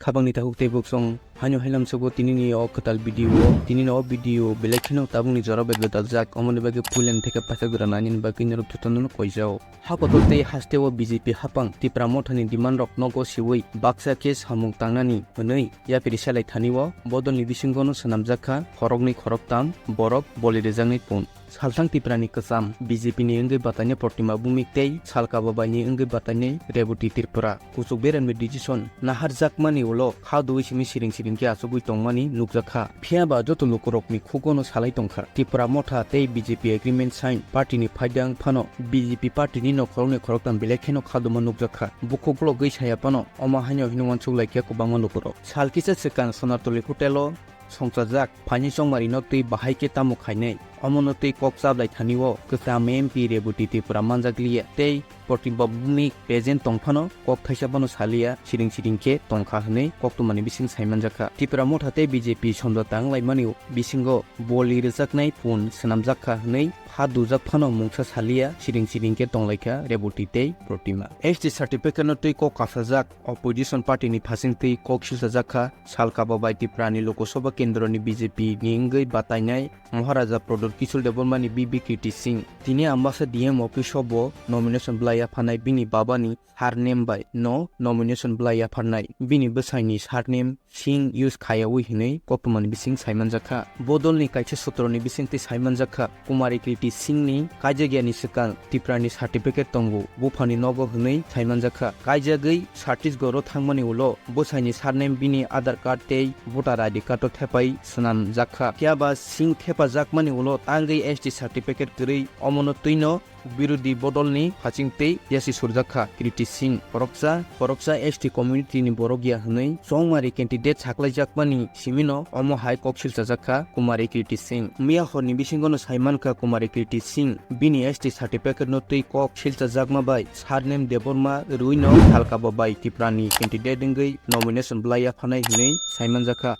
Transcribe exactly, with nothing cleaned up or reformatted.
Habangni takhuk tei buksong, haino hailam sugo tinini o kwtal video o, tinini o video belai kheno tabukni jora bai gwdal jak, omoni bagwi puilani theke paithak jora nainani bagwi norok jotono no koijao. Hakotor tei hasteo B J P hapang Tipra Mothani demand rok nogo siwi baksa khe samung tangnani hwnwi yapiri salai thani o bodolni bisingo no swnamjak kha khoroknwi khoroktham borok boli rwjaknai pun. Salthang Tiprani kwcham B J P ni wngwi batainai Protima Bhumik tei Salka Babaini wngwi batainai Reboti Tripura. Kuchuk beremni decision naharjakmani ulo kha dui simi siring siring khe achugwi tongmani nukjakha. Phiya ba joto lukurokni khugono salai tongkha. Tipra Motha tei B J P agreement sign party ni phaidang phano B J P party ni no khoroknwi khoroktham belai kheno khaduma nukjakha. Bukhuk blogwi saya phano omo haino hino uansuk laikha kwbangma lukurok. Sal kisa swkang Sonartoli hotel o songchajak phaini chongmarino twi bahai khe tamo khainai. Omono twi kok chablai thani o kwcham M P Reboti Tripura manjakliya tei Protima Bhumik present tongphano kok thaisa phano saliya, siring siring khe tongkha hwnwi koktwmani bising saimanjakha. Tipra Motha tei B J P somjota wnglaimani bisingo boli rwjaknai pun swnamjakha hwnwi pha dujak phano mungsa saliya, siring siring khe tonglaikha Reboti tei Protima. S T certificate no twi kok kasajak opposition party ni phasing twi kok silchajakha. Salka Babai Tripura ni Lok Sabha kendro ni B J P ni wngwi batainai Maharaja Pradyot Kishore Debbarma ni B B Kriti Singh. Tini Ambasa D M office o bo nomination bwlai yapharnai, bini baba ni surname bai no nomination bwlai yapharnai. Bini bwsai ni surname Singh use khayawi hwnwi koktwmani bising saimanjakha. Bodol ni kaisa sutro ni bising twi saimanjakha. Kumari Kriti Singh ni kaijakya ni swkang Tripura ni certificate tongo, buphani nogo hwnwi saimanjakha. Kaijagwi Chhattisgarh o thangmani ulo bwsaini surname bini Aadhaar card tei voter I D card o thepai swnamjakha. Phiya ba Singh thepajakmani ulo tangwi S T certificate kwrwi, omono twino birodhi bodolni phasing tei yasi surjakha Kriti Singh. Khoroksa, khoroksa S T community ni borok ya hwnwi chongmari candidate saklaijakmani simino omo hai kok silchajakha Kumari Kriti Singh. Miya horni bisingono saimankha Kumari Kriti Singh bini S T certificate no twi kok silchajakma bai surname Debbarma rwino Salka Babai Tripura ni candidate wngwi nomination bwlai yapharnai hwnwi saimanjakha.